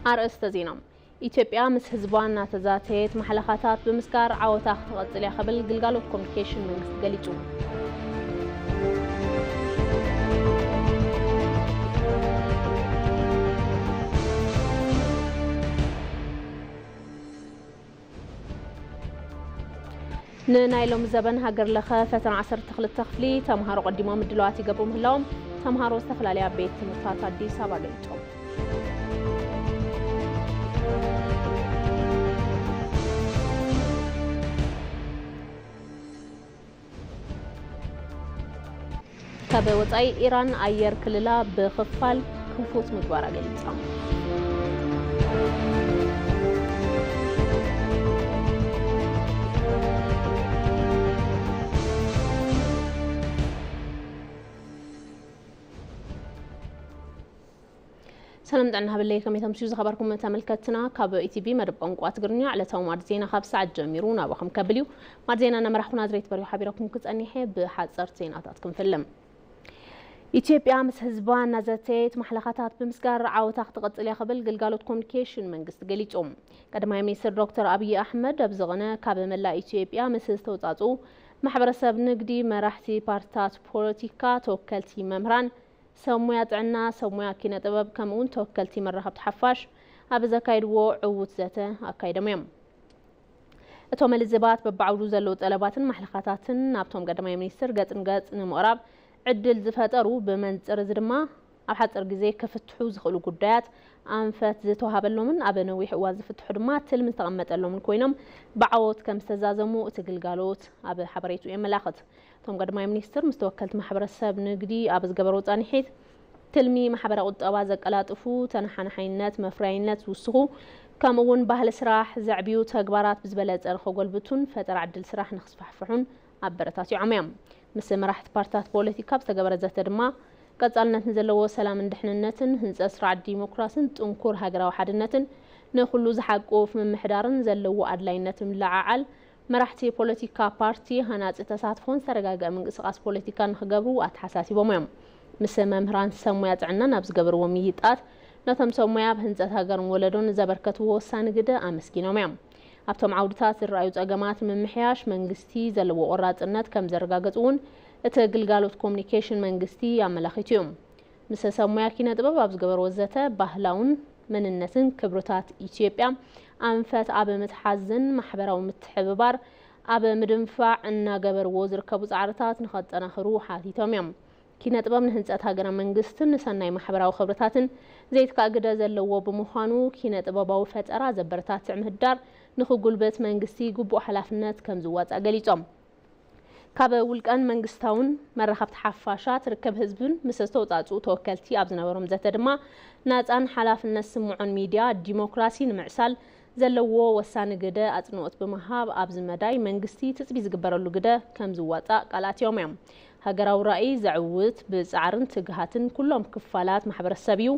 ኣርእስተ ዜና። ኢትዮጵያ ምስ ህዝባ እናተዛተየት ማሕለኻታት ብምስጋር ዓወታ ክትቐጽል እያ ክብል ግልጋሎት ኮሚኒኬሽን መንግስቲ ገሊጹ። ንናይ ሎሚ ዘበን ሃገር ለኸ ፈተና ዓሰርተ ክልተ ክፍሊ ተምሃሮ ቀዲሞም ምድላዋት ይገብሩ ምህላዎም ተምሃሮ ዝተፈላለያ ቤት ትምህርታት ኣዲስ ኣበባ ገሊጾም። ካብ ወጻኢ፣ ኢራን ኣየር ክልላ ብኽፋል ክፉት ምግባራ ገሊጻ። ሰላም ጥዕና ሃበለይ፣ ከመይ ተምስዩ ዝኸበርኩም ተመልከትና። ካብ ኢቲቪ መደብ ቋንቋ ትግርኛ ዕለታዊ ማዕድ ዜና ካብ ሰዓት ጀሚሩ ናባኹም ከብል እዩ። ማዕድ ዜና እናመራሕኩ ናዝሬት በሪሁ ሓቢረኩም ክጸኒሐ። ብሓጸርቲ ዜናታት ክንፍልም። ኢትዮጵያ ምስ ህዝባ እናዘተየት ማሕለኻታት ብምስጋር ዓወታ ክትቐጽል እያ ክብል ግልጋሎት ኮሚኒኬሽን መንግስቲ ገሊጹ። ቀዳማይ ሚኒስትር ዶክተር ኣብይ ኣሕመድ ኣብዚ ቕነ ካብ መላእ ኢትዮጵያ ምስ ዝተውጻጹ ማሕበረሰብ ንግዲ፣ መራሕቲ ፓርትታት ፖለቲካ፣ ተወከልቲ መምህራን፣ ሰብ ሞያ ጥዕና፣ ሰብ ሞያ ኪነ ጥበብ ከምኡ እውን ተወከልቲ መራኸብቲ ሓፋሽ ኣብ ዘካየድዎ ዕዉት ዘተ ኣካይዶም እዮም። እቶም ልዝባት በብዓውዱ ዘለዉ ጠለባትን ማሕለኻታትን ናብቶም ቀዳማይ ሚኒስትር ገጽ ንገጽ ንምቕራብ ዕድል ዝፈጠሩ፣ ብመንጽር እዚ ድማ ኣብ ሓጺር ግዜ ክፍትሑ ዝኽእሉ ጉዳያት ኣንፈት ዝተዋሃበሎምን ኣብ ነዊሕ እዋን ዝፍትሑ ድማ ትልሚ ዝተቐመጠሎምን ኮይኖም ብዓወት ከም ዝተዛዘሙ እቲ ግልጋሎት ኣብ ሓበሬትኡ የመላኽት። እቶም ቀዳማይ ሚኒስትር ምስ ተወከልቲ ማሕበረሰብ ንግዲ ኣብ ዝገበርዎ ጻንሒት፣ ትልሚ ማሕበረ ቁጠባ ዘቀላጥፉ፣ ተነሓናሓይነት፣ መፍረያይነት ዝውስኹ፣ ከምኡ እውን ባህሊ ስራሕ ዘዕብዩ ተግባራት ብዝበለጸ ንኸጎልብቱን ፈጠራ ዕድል ስራሕ ንኽስፋሕፍሑን ኣበረታቲዖም እዮም። ምስ መራሕቲ ፓርትታት ፖለቲካ ኣብ ዝተገበረ ዘተ ድማ፣ ቀጻልነት ንዘለዎ ሰላምን ድሕንነትን፣ ህንጸት ስርዓት ዲሞክራስን ጥንኩር ሃገራዊ ሓድነትን፣ ንኹሉ ዝሓቁፍ ምምሕዳርን ዘለዎ ኣድላይነት ብምልዕዓል፣ መራሕቲ ፖለቲካ ፓርቲ ሃናጺ ተሳትፎን ዝተረጋግአ ምንቅስቓስ ፖለቲካን ንኽገብሩ ኣተሓሳሲቦም እዮም። ምስ መምህራን ሰብ ሞያ ጥዕናን ኣብ ዝገበርዎ ምይይጣት፣ ነቶም ሰብ ሞያ ኣብ ህንጸት ሃገርን ወለዶን ዘበርከትዎ ወሳኒ ግደ ኣመስጊኖም እዮም። ኣብቶም ዓውድታት ዝረኣዩ ጸገማት ንምምሕያሽ መንግስቲ ዘለዎ ቆራጽነት ከም ዘረጋገጹ እውን እቲ ግልጋሎት ኮሚኒኬሽን መንግስቲ ኣመላኺቱ እዩ። ምስ ሰብ ሞያ ኪነ ጥበብ ኣብ ዝገበርዎ ዘተ፣ ባህላውን መንነትን ክብርታት ኢትዮጵያ ኣንፈት ኣብ ምትሓዝን ማሕበራዊ ምትሕብባር ኣብ ምድንፋዕ እናገበርዎ ዝርከቡ ጻዕርታት ንኸጠናኽሩ ሓቲቶም እዮም። ኪነ ጥበብ ንህንጸት ሃገረ መንግስትን ንሰናይ ማሕበራዊ ክብርታትን ዘይትካእ ግደ ዘለዎ ብምዃኑ፣ ኪነ ጥበባዊ ፈጠራ ዘበረታትዕ ምህዳር ንኽጉልበት መንግስቲ ግቡእ ሓላፍነት ከም ዝዋጻእ ገሊጾም። ካብ ውልቀን መንግስታውን መራኸብቲ ሓፋሻት፣ ርክብ ህዝብን ምስ ዝተውጻጽኡ ተወከልቲ ኣብ ዝነበሮም ዘተ ድማ፣ ናጻን ሓላፍነት ስምዖን ሚድያ ዲሞክራሲ ንምዕሳል ዘለዎ ወሳኒ ግደ ኣጽንኦት ብምሃብ፣ ኣብዚ መዳይ መንግስቲ ትጽቢት ዝግበረሉ ግደ ከም ዝዋጻእ ቃል ኣትዮም እዮም። ሃገራዊ ራእይ ዘዕውት ብጻዕርን ትግሃትን ኩሎም ክፋላት ማሕበረሰብ እዩ።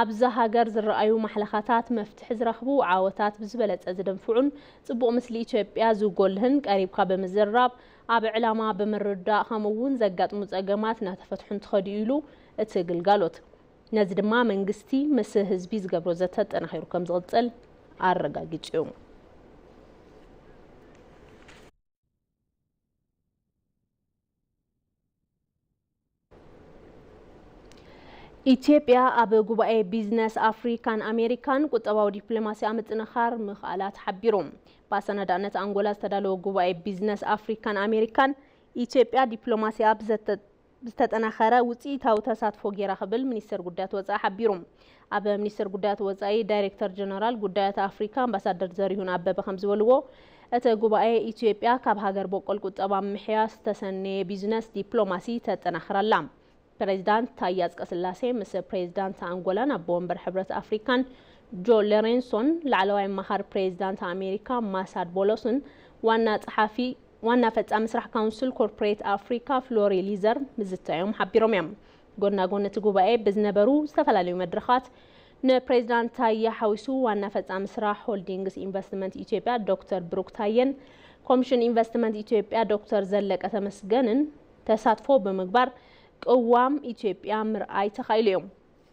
ኣብዛ ሃገር ዝረኣዩ ማሕለኻታት መፍትሒ ዝረኽቡ፣ ዓወታት ብዝበለጸ ዝደንፍዑን ጽቡቕ ምስሊ ኢትዮጵያ ዝጎልህን ቀሪብካ ብምዝራብ፣ ኣብ ዕላማ ብምርዳእ፣ ከምኡ እውን ዘጋጥሙ ጸገማት እናተፈትሑ እንትኸዱ እዩ ኢሉ እቲ ግልጋሎት። ነዚ ድማ መንግስቲ ምስ ህዝቢ ዝገብሮ ዘተ ኣጠናኺሩ ከም ዝቕጽል ኣረጋጊጹ እዩ። ኢትዮጵያ ኣብ ጉባኤ ቢዝነስ ኣፍሪካን ኣሜሪካን ቁጠባዊ ዲፕሎማሲኣ ምጥንኻር ምኽኣላ ተሓቢሩ። ብኣሰናዳእነት ኣንጎላ ዝተዳለወ ጉባኤ ቢዝነስ ኣፍሪካን ኣሜሪካን፣ ኢትዮጵያ ዲፕሎማሲኣ ብዘተ-፣ ብዝተጠናኸረ ውፅኢታዊ ተሳትፎ ገይራ ክብል ሚኒስትር ጉዳያት ወፃኢ ሓቢሩ። ኣብ ሚኒስትር ጉዳያት ወፃኢ ዳይሬክተር ጀነራል ጉዳያት ኣፍሪካ ኣምባሳደር ዘሪሁን ኣበበ ከም ዝበልዎ፣ እቲ ጉባኤ ኢትዮጵያ ካብ ሃገር በቆል ቁጠባ ምምሕያሽ ዝተሰነየ ቢዝነስ ዲፕሎማሲ ተጠናኽር ኣላ። ፕሬዚዳንት ታዬ ኣጽቀስላሴ ምስ ፕሬዚዳንት ኣንጎላን ኣቦ ወንበር ሕብረት ኣፍሪካን ጆ ሎሬንሶን፣ ላዕለዋይ ኣማኻሪ ፕሬዚዳንት ኣሜሪካ ማሳድ ቦሎስን ዋና ጸሓፊ፣ ዋና ፈጻሚ ስራሕ ካውንስል ኮርፖሬት ኣፍሪካ ፍሎሪ ሊዘር ምዝታዮም ሓቢሮም እዮም። ጎና ጎኒ እቲ ጉባኤ ብዝነበሩ ዝተፈላለዩ መድረኻት ንፕሬዚዳንት ታዬ ሓዊሱ ዋና ፈጻሚ ስራሕ ሆልዲንግስ ኢንቨስትመንት ኢትዮጵያ ዶክተር ብሩክ ታዬን ኮሚሽን ኢንቨስትመንት ኢትዮጵያ ዶክተር ዘለቀ ተመስገንን ተሳትፎ ብምግባር ቅዋም ኢትዮጵያ ምርኣይ ተኻኢሉ እዩ።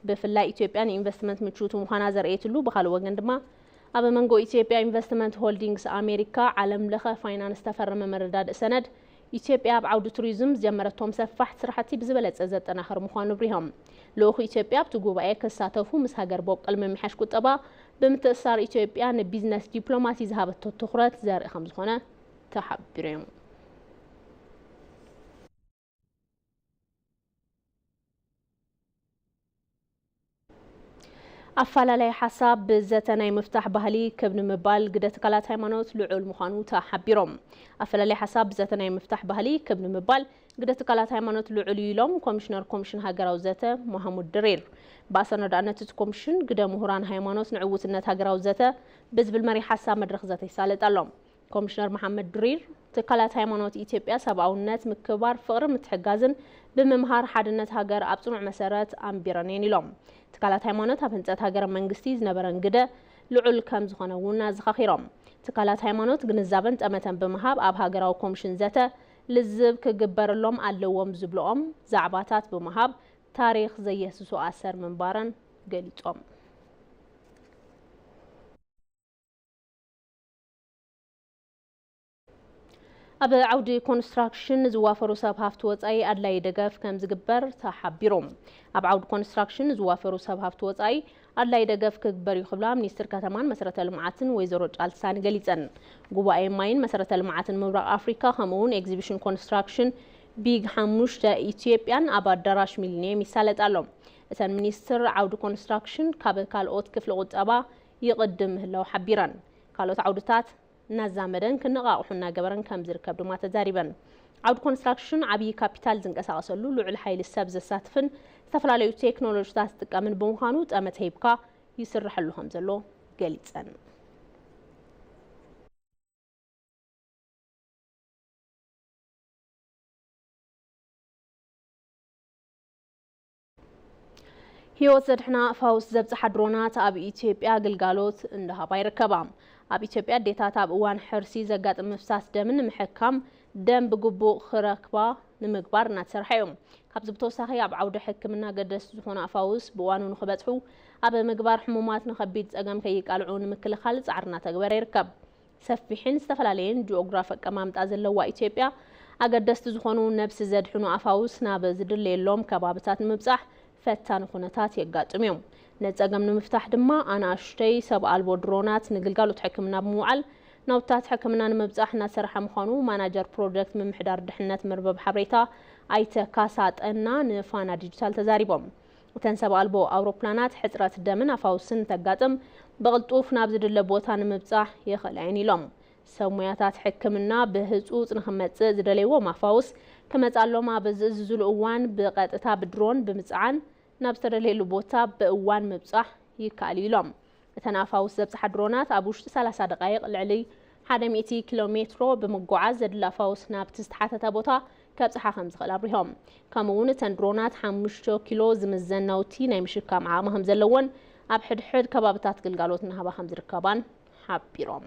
ብፍላይ ኢትዮጵያ ንኢንቨስትመንት ምችውቲ ምዃና ዘርእየትሉ፣ ብኻልእ ወገን ድማ ኣብ መንጎ ኢትዮጵያ ኢንቨስትመንት ሆልዲንግስ ኣሜሪካ ዓለም ለኸ ፋይናንስ ዝተፈረመ መረዳድእ ሰነድ፣ ኢትዮጵያ ኣብ ዓውዲ ቱሪዝም ዝጀመረቶም ሰፋሕቲ ስራሕቲ ብዝበለፀ ዘጠናኽር ምዃኑ ኣብሪሆም። ልኡኽ ኢትዮጵያ ኣብቲ ጉባኤ ክሳተፉ ምስ ሃገር በቆል ምምሕያሽ ቁጠባ ብምትእስሳር ኢትዮጵያ ንቢዝነስ ዲፕሎማሲ ዝሃበቶ ትኹረት ዘርኢ ከምዝኾነ ተሓቢሩ እዩ። ኣፈላላይ ሓሳብ ብዘተ ናይ ምፍታሕ ባህሊ ክብ ንምባል ግደ ትካላት ሃይማኖት ልዑል ምዃኑ ተሓቢሮም። ኣፈላላይ ሓሳብ ብዘተ ናይ ምፍታሕ ባህሊ ክብ ንምባል ግደ ትካላት ሃይማኖት ልዑል እዩ ኢሎም ኮሚሽነር ኮሚሽን ሃገራዊ ዘተ መሃሙድ ድሪር። ብኣሰናዳእነት እቲ ኮሚሽን ግደ ምሁራን ሃይማኖት ንዕውትነት ሃገራዊ ዘተ ብዝብል መሪሕ ሓሳብ መድረኽ ዘተ ይሳለጥ ኣሎ። ኮሚሽነር መሓመድ ድሪር፣ ትካላት ሃይማኖት ኢትዮጵያ ሰብኣውነት፣ ምክብባር፣ ፍቕሪ፣ ምትሕጋዝን ብምምሃር ሓድነት ሃገር ኣብ ጽኑዕ መሰረት ኣንቢረን እየን ኢሎም። ትካላት ሃይማኖት ኣብ ህንጸት ሃገረ መንግስቲ ዝነበረን ግደ ልዑል ከም ዝኾነ እውን ኣዘኻኺሮም። ትካላት ሃይማኖት ግንዛበን ጠመተን ብምሃብ ኣብ ሃገራዊ ኮሚሽን ዘተ ልዝብ ክግበረሎም ኣለዎም ዝብልኦም ዛዕባታት ብምሃብ ታሪኽ ዘየስሱ ኣሰር ምንባረን ገሊጾም። ኣብ ዓውዲ ኮንስትራክሽን ዝዋፈሩ ሰብ ሃፍቲ ወጻኢ ኣድላዪ ደገፍ ከም ዝግበር ተሓቢሩ። ኣብ ዓውዲ ኮንስትራክሽን ዝዋፈሩ ሰብ ሃፍቲ ወጻኢ ኣድላዪ ደገፍ ክግበር እዩ ክብላ ሚኒስትር ከተማን መሰረተ ልምዓትን ወይዘሮ ጫልሳኒ ገሊጸን። ጉባኤ ማይን መሰረተ ልምዓትን ምብራቕ ኣፍሪካ ከምኡ እውን ኤግዚቢሽን ኮንስትራክሽን ቢግ ሓሙሽተ ኢትዮጵያን ኣብ ኣዳራሽ ሚሊኒየም ይሳለጥ ኣሎ። እተን ሚኒስትር ዓውዲ ኮንስትራክሽን ካብ ካልኦት ክፍሊ ቁጠባ ይቕድም ምህላው ሓቢረን። ካልኦት ዓውድታት እናዛመደን ክነቓቕሑ እናገበረን ከም ዝርከብ ድማ ተዛሪበን። ዓውዲ ኮንስትራክሽን ዓብዪ ካፒታል ዝንቀሳቐሰሉ፣ ልዑል ሓይሊ ሰብ ዘሳትፍን ዝተፈላለዩ ቴክኖሎጂታት ዝጥቀምን ብምዃኑ ጠመተ ሂብካ ይስረሐሉ ከም ዘሎ ገሊፀን። ህይወት ዘድሕና ፈውስ ዘብጽሓ ድሮናት ኣብ ኢትዮጵያ ግልጋሎት እንዳሃባ ይርከባ። ኣብ ኢትዮጵያ ኣዴታት ኣብ እዋን ሕርሲ ዘጋጥም ምፍሳስ ደምን ንምሕካም ደም ብግቡእ ክረክባ ንምግባር እናተሰርሐ እዩ። ካብዚ ብተወሳኺ ኣብ ዓውዲ ሕክምና ገደስቲ ዝኾኑ ኣፋውስ ብእዋኑ ንክበጽሑ ኣብ ምግባር ሕሙማት ንኸቢድ ጸገም ከይቃልዑ ንምክልኻል ጻዕሪ እናተግበረ ይርከብ። ሰፊሕን ዝተፈላለየን ጂኦግራፊ ኣቀማምጣ ዘለዋ ኢትዮጵያ፣ ኣገደስቲ ዝኾኑ ነብሲ ዘድሕኑ ኣፋውስ ናብ ዝድለየሎም ከባብታት ንምብጻሕ ፈታኒ ኩነታት የጋጥም እዮም። ነጸገም ንምፍታሕ ድማ ኣናእሽተይ ሰብ ኣልቦ ድሮናት ንግልጋሎት ሕክምና ብምውዓል ናውታት ሕክምና ንምብጻሕ እናሰርሐ ምዃኑ ማናጀር ፕሮጀክት ምምሕዳር ድሕነት መርበብ ሓበሬታ ኣይተ ካሳ ጠና ንፋና ዲጂታል ተዛሪቦም። እተን ሰብ ኣልቦ ኣውሮፕላናት ሕጽረት ደምን ኣፋውስን እንተጋጥም ብቕልጡፍ ናብ ዝድለ ቦታ ንምብጻሕ የኽእላ እየን ኢሎም። ሰብ ሞያታት ሕክምና ብህጹጽ ንኽመጽእ ዝደለይዎ ማፋውስ ክመጽኣሎም ኣብ ዝእዝዙሉ እዋን ብቐጥታ ብድሮን ብምጽዓን ናብ ዝተደለየሉ ቦታ ብእዋን ምብጻሕ ይከኣል እዩ ኢሎም። እተን ኣፋውስ ዘብጽሓ ድሮናት ኣብ ውሽጢ ሰላሳ ደቃይቕ ልዕሊ ሓደ ሚእቲ ኪሎ ሜትሮ ብምጉዓዝ ዘድሊ ኣፋውስ ናብቲ ዝተሓተተ ቦታ ከብጽሓ ከም ዝኽእል ኣብሪሆም። ከምኡ እውን እተን ድሮናት ሓሙሽተ ኪሎ ዝምዘን ናውቲ ናይ ምሽካም ዓቕሚ ከም ዘለወን ኣብ ሕድሕድ ከባብታት ግልጋሎት እናሃባ ከም ዝርከባን ሓቢሮም።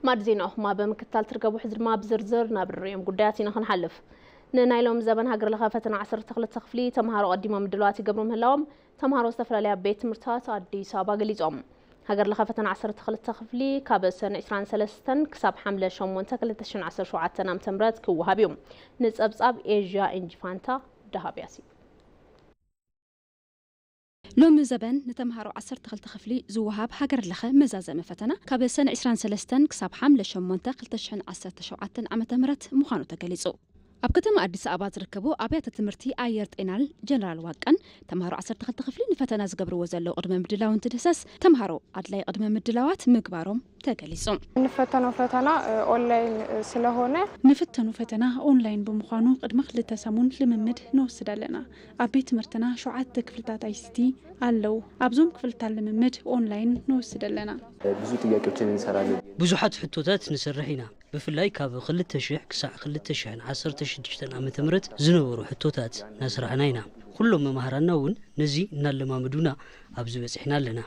ማዕድ ዜናኹም ኣብ ምክትታል ትርከቡ። ሕዚ ድማ ብዝርዝር ናብ ንሪኦም ጉዳያት ኢና ክንሓልፍ። ንናይ ሎም ዘበን ሃገር ለኸ ፈተና ዓሰርተ ክልተ ክፍሊ ተምሃሮ ቀዲሞም ምድላዋት ይገብሩ ምህላዎም ተምሃሮ ዝተፈላለያ ቤት ትምህርትታት ኣዲስ ኣበባ ገሊጾም። ሃገር ለኸ ፈተና ዓሰርተ ክልተ ክፍሊ ካብ ሰነ ዕስራን ሰለስተን ክሳብ ሓምለ ሸሞንተ ክልተ ሽሕን ዓሰርተ ሸውዓተን ዓመተ ምህረት ክወሃብ እዩ። ንጸብጻብ ኤዥያ ኢንጂፋንታ ደሃብ ያሲ። ሎሚ ዘበን ንተምሃሮ ዓሰርተ ክልተ ክፍሊ ዝወሃብ ሃገር ለኸ መዛዘሚ ፈተና ካብ ሰነ ዕስራን ሰለስተን ክሳብ ሓምለ ሸሞንተ ክልተ ሽሕን ዓሰርተ ሸውዓተን ዓመተ ምህረት ምዃኑ ተገሊጹ። ኣብ ከተማ ኣዲስ ኣበባ ዝርከቡ ኣብያተ ትምህርቲ ኣየር ጤናል ጀነራል ዋቀን ተምሃሮ ዓሰርተ ክልተ ክፍሊ ንፈተና ዝገብርዎ ዘለዉ ቅድመ ምድላው እንትድህሰስ ተምሃሮ ኣድላይ ቅድመ ምድላዋት ምግባሮም ተገሊጹ። እንፈተነው ፈተና ኦንላይን ስለሆነ ንፍተኑ ፈተና ኦንላይን ብምዃኑ ቅድሚ ክልተ ሰሙን ልምምድ ንወስድ ኣለና። ኣብ ቤት ትምህርትና ሸውዓተ ክፍልታት ኣይሲቲ ኣለዉ። ኣብዞም ክፍልታት ልምምድ ኦንላይን ንወስድ ኣለና። ብዙ ጥያቄዎችን እንሰራለን። ብዙሓት ሕቶታት ንሰርሕ ኢና። ብፍላይ ካብ ክልተ ሽሕ ክሳዕ ክልተ ሽሕን ዓሰርተ ሽዱሽተን ዓመተ ምህረት ዝነበሩ ሕቶታት እናሰራሕና ኢና። ኩሎም መማህራንና እውን ነዚ እናለማመዱና ኣብዚ በጺሕና ኣለና።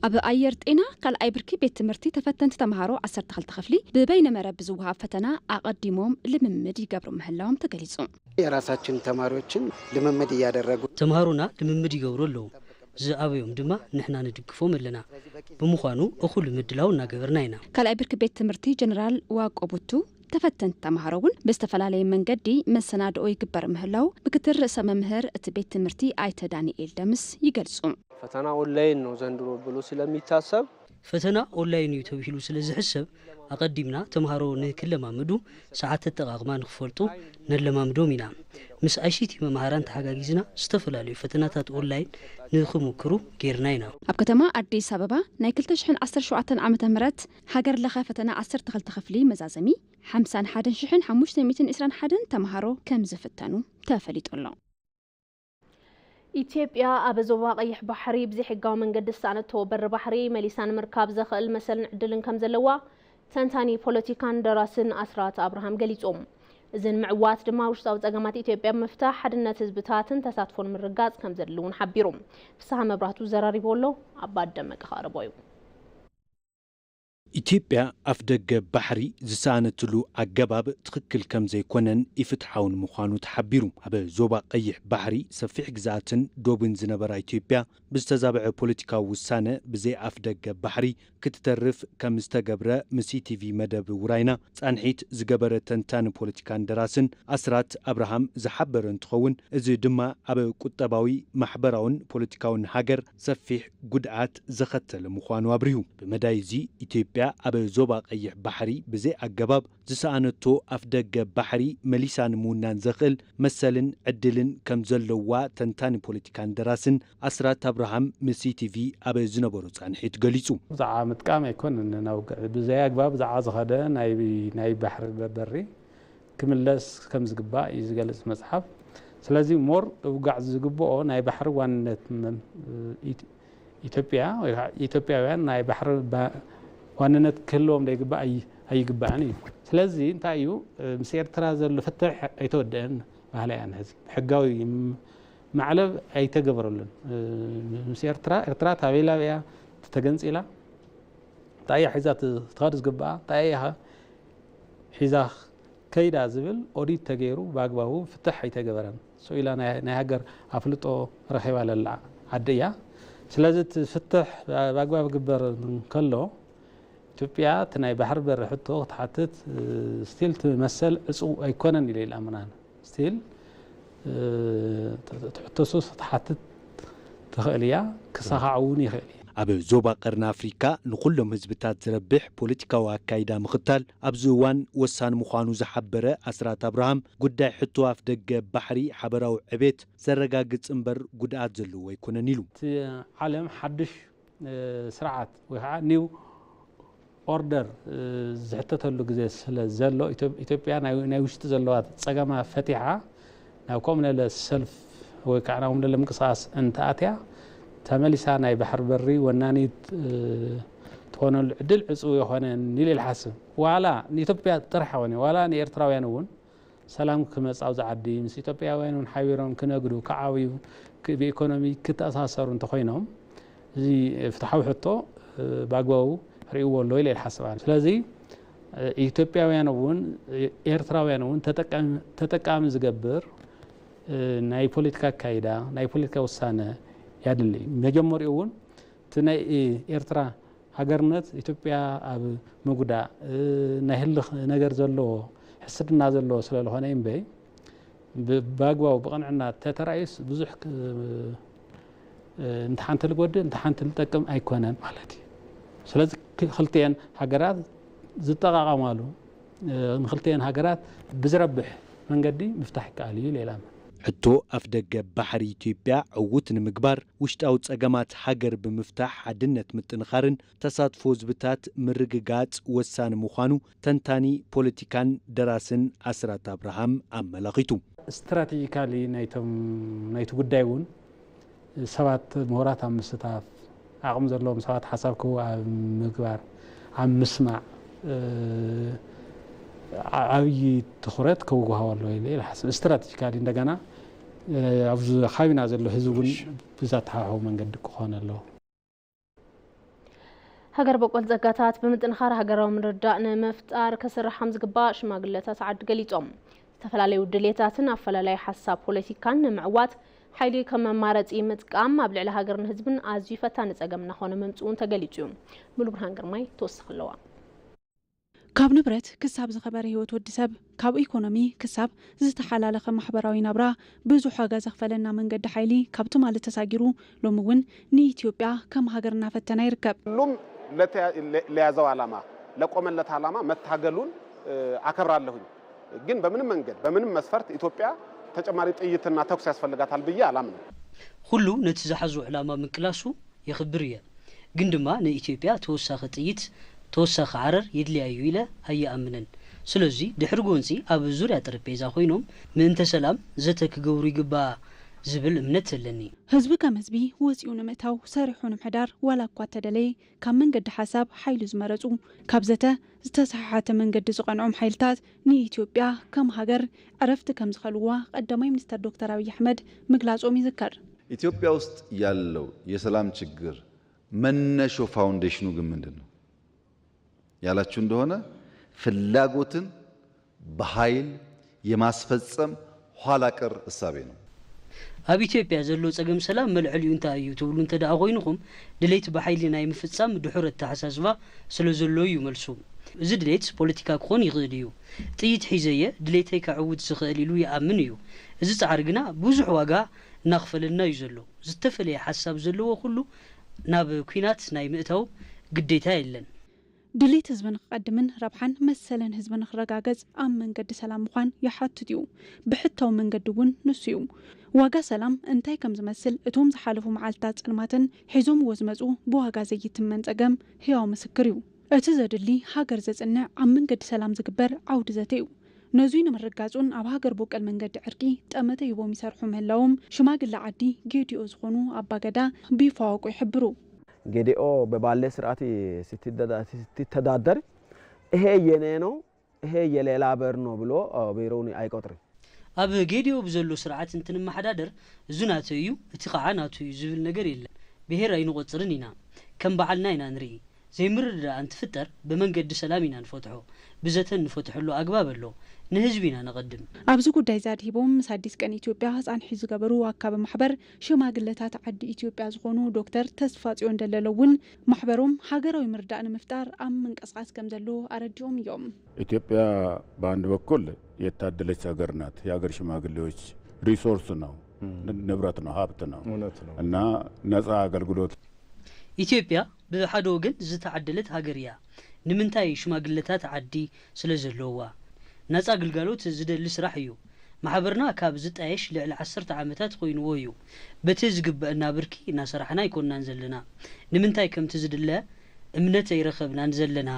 ኣብ ኣየር ጤና ካልኣይ ብርኪ ቤት ትምህርቲ ተፈተንቲ ተምሃሮ ዓሰርተ ክልተ ክፍሊ ብበይነ መረብ ብዝወሃብ ፈተና ኣቐዲሞም ልምምድ ይገብሩ ምህላዎም ተገሊጹ። የራሳችን ተማሪዎችን ልምምድ እያደረጉ ተምሃሮና ልምምድ ይገብሩ ኣለዉ። ዝኣበዮም ድማ ንሕና ንድግፎም ኣለና። ብምዃኑ እኹል ምድላው እናገበርና ኢና። ካልኣይ ብርኪ ቤት ትምህርቲ ጀነራል ዋቆ ቡቱ ተፈተንቲ ተምሃሮ እውን ብዝተፈላለየ መንገዲ መሰናድኦ ይግበር ምህላው ምክትል ርእሰ መምህር እቲ ቤት ትምህርቲ ኣይተ ዳንኤል ደምስ ይገልጹ። ፈተና ኦንላይን ነው ዘንድሮ ብሎ ስለሚታሰብ ፈተና ኦንላይን እዩ ተብሂሉ ስለ ዝሕሰብ ኣቐዲምና ተምሃሮ ንክለማመዱ ሰዓት ኣጠቓቕማ ንክፈልጡ ነለማምዶም ኢና። ምስ ኣይሲቲ መምሃራን ተሓጋጊዝና ዝተፈላለዩ ፈተናታት ኦንላይን ንክምክሩ ጌርና ኢና። ኣብ ከተማ ኣዲስ ኣበባ ናይ ክልተ ሽሕን ዓሰርተ ሸውዓተን ዓመተ ምህረት ሃገር ለኸ ፈተና ዓሰርተ ክልተ ክፍሊ መዛዘሚ ሓምሳን ሓደን ሽሕን ሓሙሽተ ሚእትን ዕስራን ሓደን ተምሃሮ ከም ዝፍተኑ ተፈሊጡ ኣሎ። ኢትዮጵያ ኣብ ዞባ ቀይሕ ባሕሪ ብዘይሕጋዊ መንገዲ ዝሰኣነቶ በሪ ባሕሪ መሊሳ ንምርካብ ዘኽእል መሰልን ዕድልን ከም ዘለዋ ተንታኒ ፖለቲካን ደራስን ኣስራት ኣብርሃም ገሊጹ። እዚ ንምዕዋት ድማ ውሽጣዊ ጸገማት ኢትዮጵያ ብምፍታሕ ሓድነት ህዝብታትን ተሳትፎን ምርጋጽ ከም ዘድሊ እውን ሓቢሩ። ፍስሃ መብራህቱ ዘራሪብዎ ኣሎ፣ ኣባ ደመቀ ከቕርቦ እዩ። ኢትዮጵያ ኣፍደገ ባሕሪ ዝሰኣነትሉ ኣገባብ ትኽክል ከም ዘይኮነን ኢፍትሓውን ምዃኑ ተሓቢሩ። ኣብ ዞባ ቀይሕ ባሕሪ ሰፊሕ ግዝኣትን ዶብን ዝነበራ ኢትዮጵያ ብዝተዛብዐ ፖለቲካዊ ውሳነ ብዘይ ኣፍደገ ባሕሪ ክትተርፍ ከም ዝተገብረ ምስ ኢቲቪ መደብ ውራይና ጻንሒት ዝገበረ ተንታኒ ፖለቲካን ደራስን ኣስራት ኣብርሃም ዝሓበረ እንትኸውን፣ እዚ ድማ ኣብ ቁጠባዊ፣ ማሕበራውን ፖለቲካውን ሃገር ሰፊሕ ጉድኣት ዘኸተለ ምዃኑ ኣብሪሁ። ብመዳይ እዚ ኢትዮጵያ ኣብ ዞባ ቀይሕ ባሕሪ ብዘይ ኣገባብ ዝሰኣነቶ ኣፍደገ ባሕሪ መሊሳ ንምውናን ዘኽእል መሰልን ዕድልን ከም ዘለዋ ተንታኒ ፖለቲካን ደራስን ኣስራት ኣብርሃም ምስ ኢቲቪ ኣብ ዝነበሮ ጻንሒት ገሊጹ። ብዛዕባ ምጥቃም ኣይኮነን ናብ ውግዕ፣ ብዘይ ኣግባብ ብዛዕባ ዝኸደ ናይ ባሕሪ በሪ ክምለስ ከም ዝግባእ እዩ ዝገልጽ መጽሓፍ። ስለዚ ሞር ውጋዕ ዝግብኦ ናይ ባሕሪ ዋንነት ኢትዮጵያ ወይ ኢትዮጵያውያን ናይ ባሕሪ ዋንነት ክህልዎም ዘይግባእ ኣይግባእን እዩ። ስለዚ እንታይ እዩ ምስ ኤርትራ ዘሎ ፍትሕ ኣይተወደአን ባህላ እያ ንሕዚ ሕጋዊ ማዕለብ ኣይተገበረሉን። ምስ ኤርትራ ኤርትራ ታበይ ላበያ ተተገንጺላ እንታይ እያ ሒዛ ትኸድ ዝግባኣ እንታይ እያ ሒዛ ከይዳ ዝብል ኦዲት ተገይሩ ብኣግባቡ ፍትሕ ኣይተገበረን። ስኢላ ናይ ሃገር ኣፍልጦ ረኺባ ለላ ዓዲ እያ። ስለዚ እቲ ፍትሕ ብኣግባብ ግበር እንከሎ ኢትዮጵያ እቲ ናይ ባሕሪ በሪ ሕቶ ክትሓትት ስቲል እቲ መሰል ዕፁው ኣይኮነን ኢለ ይልኣምናን ስቲል ትሕተሱ ክትሓትት ትኽእል እያ፣ ክሳኻዕ እውን ይኽእል እዩ። ኣብ ዞባ ቀርኒ ኣፍሪካ ንኩሎም ህዝብታት ዝረብሕ ፖለቲካዊ ኣካይዳ ምኽታል ኣብዚ እዋን ወሳኒ ምዃኑ ዝሓበረ ኣስራት ኣብርሃም፣ ጉዳይ ሕቶ ኣፍደገ ባሕሪ ሓበራዊ ዕቤት ዘረጋግጽ እምበር ጉድኣት ዘለዎ ኣይኮነን ኢሉ። እቲ ዓለም ሓድሽ ስርዓት ወይ ከዓ ኒው ኦርደር ዝሕተተሉ ግዜ ስለ ዘሎ ኢትዮጵያ ናይ ውሽጢ ዘለዋ ፀገማ ፈቲሓ ናብ ከምኡ ለለ ሰልፍ ወይ ከዓ ናብ ለለ ምንቅስቃስ እንተኣትያ ተመሊሳ ናይ ባሕሪ በሪ ወናኒት ትኾነሉ ዕድል ዕፁው የኾነን ኢለ ይሓስብ። ዋላ ንኢትዮጵያ ጥራሕ ኣይኮነ ዋላ ንኤርትራውያን እውን ሰላም ክመጽእ ኣብዚ ዓዲ ምስ ኢትዮጵያውያን እውን ሓቢሮም ክነግዱ፣ ክዓብዩ፣ ብኢኮኖሚ ክተኣሳሰሩ እንተኾይኖም እዚ ፍትሓዊ ሕቶ ብኣግባቡ ርእይዎ ኣሎ ኢለ ይሓስብ ኣነ። ስለዚ ኢትዮጵያውያን እውን ኤርትራውያን እውን ተጠቃሚ ዝገብር ናይ ፖለቲካ ኣካይዳ፣ ናይ ፖለቲካ ውሳነ ያድሊ። መጀመሪኡ እውን እቲ ናይ ኤርትራ ሃገርነት ኢትዮጵያ ኣብ ምጉዳእ ናይ ህልኽ ነገር ዘለዎ ሕስድና ዘለዎ ስለዝኾነ እምበይ ብኣግባቡ ብቕንዕና ተተራእዩስ ብዙሕ እንተ ሓንቲ ልጎድእ እንተ ሓንቲ ልጠቅም ኣይኮነን ማለት እዩ። ስለዚ ክልቲኤን ሃገራት ዝጠቓቐማሉ ንክልቲኤን ሃገራት ብዝረብሕ መንገዲ ምፍታሕ ይከኣል እዩ ኢለ ይኣምን። ሕቶ ኣፍደገ ባሕሪ ኢትዮጵያ ዕዉት ንምግባር ውሽጣዊ ጸገማት ሃገር ብምፍታሕ ሓድነት ምጥንኻርን ተሳትፎ ህዝብታት ምርግጋጽ ወሳኒ ምዃኑ ተንታኒ ፖለቲካን ደራስን ኣስራት ኣብርሃም ኣመላኺቱ። ስትራቴጂካሊ ናይቲ ጉዳይ እውን ሰባት ምሁራት ኣብ ምስታፍ ዓቕሚ ዘለዎም ሰባት ሓሳብ ክህቡ ኣብ ምግባር ኣብ ምስማዕ ዓብዪ ትኹረት ክወሃቦ ኣለዎ ኢለ ይሓስብ። ስትራቴጂካሊ እንደገና ኣብዚ ከባቢና ዘሎ ህዝቢ እውን ብዘተሓሕቦ መንገዲ ክኾን ኣለዎ። ሃገር በቆል ጸጋታት ብምጥንኻር ሃገራዊ ምርድዳእ ንምፍጣር ክስራሕ ከም ዝግባእ ሽማግለታት ዓዲ ገሊጾም። ዝተፈላለዩ ድሌታትን ኣፈላላይ ሓሳብ ፖለቲካን ንምዕዋት ሓይሊ ከም መማረጺ ምጥቃም ኣብ ልዕሊ ሃገርን ህዝብን ኣዝዩ ፈታኒ ጸገም እናኾነ ምምጽኡን ተገሊጹ እዩ። ሙሉብርሃን ግርማይ ተወሳኺ ኣለዋ። ካብ ንብረት ክሳብ ዝኸበረ ህይወት ወዲ ሰብ፣ ካብ ኢኮኖሚ ክሳብ ዝተሓላለኸ ማሕበራዊ ናብራ ብዙሕ ዋጋ ዘኽፈለና መንገዲ ሓይሊ ካብ ትማሊ ተሳጊሩ ሎሚ እውን ንኢትዮጵያ ከም ሃገር እናፈተና ይርከብ። ሁሉም ለያዘው ዓላማ ለቆመለት ዓላማ መታገሉን አከብራለሁኝ። ግን በምንም መንገድ በምንም መስፈርት ኢትዮጵያ ተጨማሪ ጥይትና ተኩስ ያስፈልጋታል ብዬ አላምንም። ኩሉ ነቲ ዝሓዞ ዕላማ ምቅላሱ የኽብር እየ። ግን ድማ ንኢትዮጵያ ተወሳኺ ጥይት፣ ተወሳኺ ዓረር የድልያ እዩ ኢለ ኣይኣምንን። ስለዚ ድሕሪ ጎንፂ ኣብ ዙርያ ጠረጴዛ ኮይኖም ምእንተ ሰላም ዘተ ክገብሩ ይግባእ ዝብል እምነት ኣለኒ። ህዝቢ ከም ህዝቢ ወፂኡ ንምእታው ሰሪሑ ንምሕዳር ዋላ እኳ እተደለየ ካብ መንገዲ ሓሳብ ሓይሉ ዝመረፁ ካብ ዘተ ዝተሰሓሓተ መንገዲ ዝቐንዖም ሓይልታት ንኢትዮጵያ ከም ሃገር ዕረፍቲ ከም ዝኸልዋ ቀዳማይ ሚኒስተር ዶክተር ኣብይ ኣሕመድ ምግላጾም ይዝከር። ኢትዮጵያ ውስጥ ያለው የሰላም ችግር መነሾ ፋውንዴሽኑ ግን ምንድን ነው ያላችሁ እንደሆነ ፍላጎትን በኃይል የማስፈጸም ኋላ ቀር እሳቤ ነው። ኣብ ኢትዮጵያ ዘሎ ጸገም ሰላም መልዐሊኡ እንታይ እዩ ትብሉ እንተ ደኣ ኮይንኹም፣ ድሌት ብሓይሊ ናይ ምፍጻም ድሑር ኣተሓሳስባ ስለ ዘሎ እዩ መልሱ። እዚ ድሌት ፖለቲካ ክኾን ይኽእል እዩ። ጥይት ሒዘ እየ ድሌተይ ከዕውት ዝኽእል ኢሉ ይኣምን እዩ። እዚ ጻዕሪ ግና ብዙሕ ዋጋ እናኽፈለና እዩ ዘሎ። ዝተፈለየ ሓሳብ ዘለዎ ኩሉ ናብ ኲናት ናይ ምእታው ግዴታ የለን። ድሌት ህዝቢ ንክቐድምን ረብሓን መሰልን ህዝቢ ንክረጋገጽ ኣብ መንገዲ ሰላም ምዃን ይሓትት እዩ። ብሕታዊ መንገዲ እውን ንሱ እዩ። ዋጋ ሰላም እንታይ ከም ዝመስል እቶም ዝሓለፉ መዓልትታት ጸልማትን ሒዞምዎ ዝመጹ ብዋጋ ዘይትመን ጸገም ህያው ምስክር እዩ። እቲ ዘድሊ ሃገር ዘጽንዕ ኣብ መንገዲ ሰላም ዝግበር ዓውዲ ዘተ እዩ። ነዙይ ንምርግጋጹን ኣብ ሃገር ቦቀል መንገዲ ዕርቂ ጠመተ ሂቦም ይሰርሑ ምህላዎም ሽማግለ ዓዲ ጌዲኦ ዝኾኑ ኣባገዳ ቢፋዋቁ ይሕብሩ። ጌዴኦ በባሌ ስርዓት ስትተዳደር ይሄ የኔ ነው፣ ይሄ የሌላ ብሔር ነው ብሎ ብሔሩን አይቆጥርም። ኣብ ጌዲኦ ብዘሎ ስርዓት እንትንመሓዳደር እዚ ናተይ እዩ፣ እቲ ከዓ ናቱ እዩ ዝብል ነገር የለን። ብሔር ኣይንቆፅርን ኢና፣ ከም በዓልና ኢና ንርኢ። ዘይምርድዳእ እንትፍጠር ብመንገዲ ሰላም ኢና ንፈትሖ፣ ብዘተ እንፈትሐሉ ኣግባብ ኣሎ፣ ንህዝቢ ኢና ነቐድም። ኣብዚ ጉዳይ እዚ ኣድሂቦም ምስ ኣዲስ ቀን ኢትዮጵያ ፃንሒት ዝገበሩ ኣካቢ ማሕበር ሽማግለታት ዓዲ ኢትዮጵያ ዝኾኑ ዶክተር ተስፋፅዮን ደለሎ እውን ማሕበሮም ሃገራዊ ምርዳእ ንምፍጣር ኣብ ምንቅስቓስ ከም ዘሎ ኣረዲኦም እዮም። ኢትዮጵያ በአንድ በኩል የታደለች ሀገር ናት። የሀገር ሽማግሌዎች ሪሶርስ ነው፣ ንብረት ነው፣ ሀብት ነው እና ነፃ አገልግሎት ኢትዮጵያ ብሓደ ወገን ዝተዓደለት ሃገር እያ። ንምንታይ ሽማግለታት ዓዲ ስለ ዘለዋ ናጻ ግልጋሎት ዝደሊ ስራሕ እዩ። ማሕበርና ካብ ዝጣየሽ ልዕሊ ዓሰርተ ዓመታት ኮይንዎ እዩ። በቲ ዝግበአና ብርኪ እናሰራሕና ኣይኮንናን ዘለና። ንምንታይ ከምቲ ዝድለ እምነት ኣይረኸብናን ዘለና።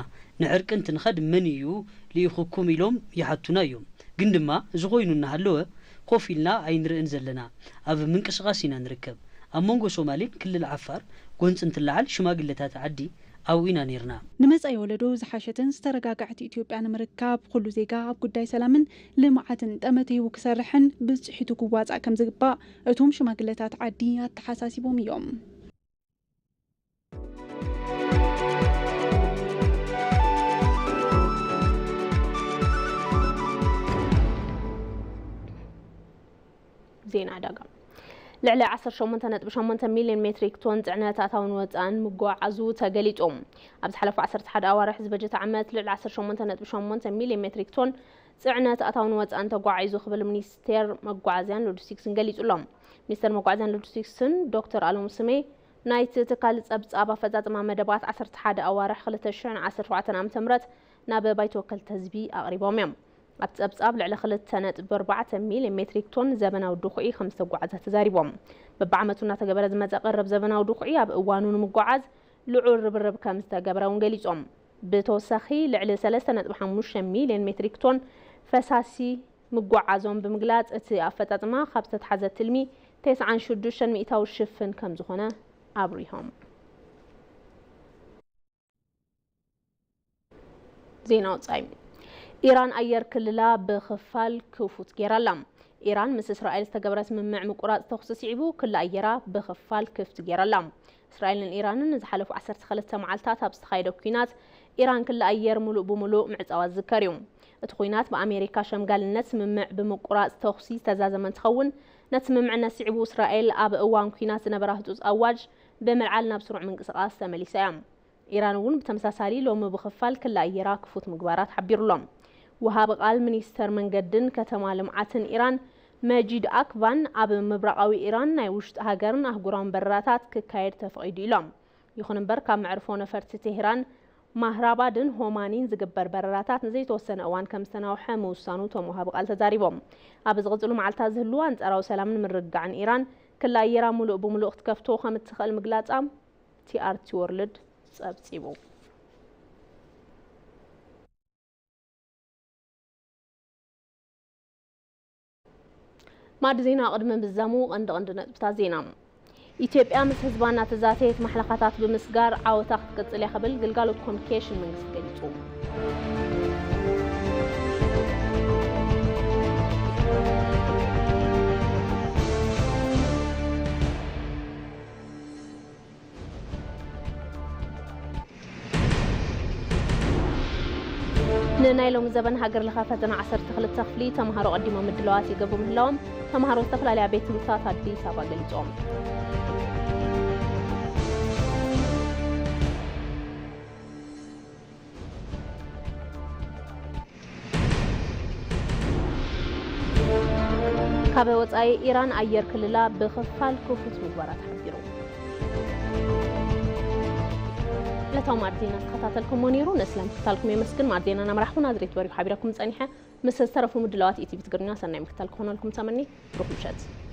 ንዕርቂ እንትንኸድ መን እዩ ልኢኹኩም ኢሎም ይሓቱና እዮም። ግን ድማ እዚ ኮይኑ እናሃለወ ኮፍ ኢልና ኣይንርእን ዘለና። ኣብ ምንቅስቓስ ኢና ንርከብ። ኣብ መንጎ ሶማሌን ክልል ዓፋር ጎንፂ እንትለዓል ሽማግለታት ዓዲ ኣብኡ ኢና ነይርና። ንመጻኢ ወለዶ ዝሓሸትን ዝተረጋግዐት ኢትዮጵያ ንምርካብ ኩሉ ዜጋ ኣብ ጉዳይ ሰላምን ልምዓትን ጠመተ ሂቡ ክሰርሕን ብፅሒቱ ክዋፃእ ከም ዝግባእ እቶም ሽማግለታት ዓዲ ኣተሓሳሲቦም እዮም። ዜና ዕዳጋ። ልዕሊ ዓሰርተ ሸሞንተ ነጥቢ ሸሞንተ ሚልዮን ሜትሪክ ቶን ጽዕነት ኣታውን ወጻእን ምጉዓዙ ተገሊጹ። ኣብ ዝሓለፉ ዓሰርተ ሓደ ኣዋርሕ ዝበጀት ዓመት ልዕሊ ዓሰርተ ሸሞንተ ነጥቢ ሸሞንተ ሚልዮን ሜትሪክ ቶን ጽዕነት ኣታውን ወጻእን ተጓዒዙ ክብል ሚኒስቴር መጓዓዝያን ሎጂስቲክስን ገሊጹ ኣሎ። ሚኒስተር መጓዓዝያን ሎጂስቲክስን ዶክተር ኣሎም ስሜ ናይቲ ትካል ጸብጻብ ኣፈጻጽማ መደባት ዓሰርተ ሓደ ኣዋርሕ ክልተ ሽሕን ዓሰርተ ኣርባዕተን ዓመተ ምህረት ናብ ባይቶ ወከልቲ ህዝቢ ኣቕሪቦም እዮም። ኣብ ጸብጻብ ልዕሊ ክልተ ነጥቢ ኣርባዕተ ሚልዮን ሜትሪክ ቶን ዘበናዊ ድኹዒ ከም ዝተጓዓዘ ተዛሪቦም። በብዓመቱ እናተገበረ ዝመጸ ቀረብ ዘበናዊ ድኹዒ ኣብ እዋኑ ንምጓዓዝ ልዑል ርብርብ ከም ዝተገበረ እውን ገሊጾም። ብተወሳኺ ልዕሊ ሰለስተ ነጥቢ ሓሙሽተ ሚልዮን ሜትሪክ ቶን ፈሳሲ ምጉዓዞም ብምግላጽ፣ እቲ ኣፈጻጽማ ካብ ዝተትሓዘ ትልሚ ተስዓን ሽዱሽተን ሚእታዊ ሽፍን ከም ዝኾነ ኣብሪሆም። ዜና ወጻኢ። ኢራን ኣየር ክልላ ብኽፋል ክፉት ገይራ ኣላ። ኢራን ምስ እስራኤል ዝተገበረ ስምምዕ ምቁራጽ ተኹሲ ስዒቡ፣ ክሊ ኣየራ ብኽፋል ክፍት ገይራ ኣላ። እስራኤልን ኢራንን ንዝሓለፉ ዓሰርተ ክልተ መዓልታት ኣብ ዝተኻየደ ኲናት፣ ኢራን ክሊ ኣየር ምሉእ ብምሉእ ምዕጻዋ ዝዝከር እዩ። እቲ ኲናት ብኣሜሪካ ሸምጋልነት ስምምዕ ብምቁራጽ ተኹሲ ዝተዛዘመ እንትኸውን፣ ነቲ ስምምዕነት ስዒቡ እስራኤል ኣብ እዋን ኲናት ዝነበራ ህጹጽ ኣዋጅ ብምልዓል ናብ ስሩዕ ምንቅስቓስ ተመሊሳ እያ። ኢራን እውን ብተመሳሳሊ ሎሚ ብኽፋል ክሊ ኣየራ ክፉት ምግባራ ተሓቢሩ ኣሎ። ወሃቢ ቃል ሚኒስተር መንገድን ከተማ ልምዓትን ኢራን መጂድ ኣክቫን፣ ኣብ ምብራቓዊ ኢራን ናይ ውሽጢ ሃገርን ኣህጉራውን በረራታት ክካየድ ተፈቒዱ ኢሎም። ይኹን እምበር፣ ካብ መዕርፎ ነፈርቲ ቴህራን፣ ማህራባድን ሆማኒን ዝግበር በረራታት ንዘይተወሰነ እዋን ከም ዝተናውሐ ምውሳኑ እቶም ወሃቢ ቃል ተዛሪቦም። ኣብ ዝቕጽሉ መዓልታት ዝህልው ኣንጻራዊ ሰላምን ምርግጋዕን ኢራን፣ ክሊ ኣየራ ምሉእ ብምሉእ ክትከፍቶ ከም እትኽእል ምግላጻ ቲኣርቲ ወርልድ ጸብጺቡ። ማዕዲ ዜና ቅድሚ ምዛሙ ቀንዲ ቀንዲ ነጥብታት ዜና። ኢትዮጵያ ምስ ህዝባ እናተዛተየት ማሕለኻታት ብምስጋር ዓወታ ክትቅጽል እያ ክብል ግልጋሎት ኮሚኒኬሽን መንግስቲ ገሊጹ። ንናይ ሎሚ ዘበን ሃገር ለኸ ፈተና ዓሰርተ ክልተ ክፍሊ ተምሃሮ ቀዲሞም ምድላዋት ይገብሩ ምህላዎም ተምሃሮ ዝተፈላለያ ቤት ትምህርትታት ኣዲስ ኣበባ ገሊጾም። ካብ ወጻኢ፣ ኢራን ኣየር ክልላ ብኽፋል ክፉት ምግባራ ተሓቢሩ። ዕለታዊ ማዕድ ዜና ዝተኸታተልኩሞ ነይሩ። ንእስላም ምክታልኩም የመስግን። ማዕድ ዜና እናመራሕኩ ናዝሬት በሪሁ ሓቢረኩም ጸኒሐ። ምስ ዝተረፉ ምድላዋት ኢቲቪ ትግርኛ ሰናይ ምክታል ክኾነልኩም ተመኒ። ብሩኽ ምሸት።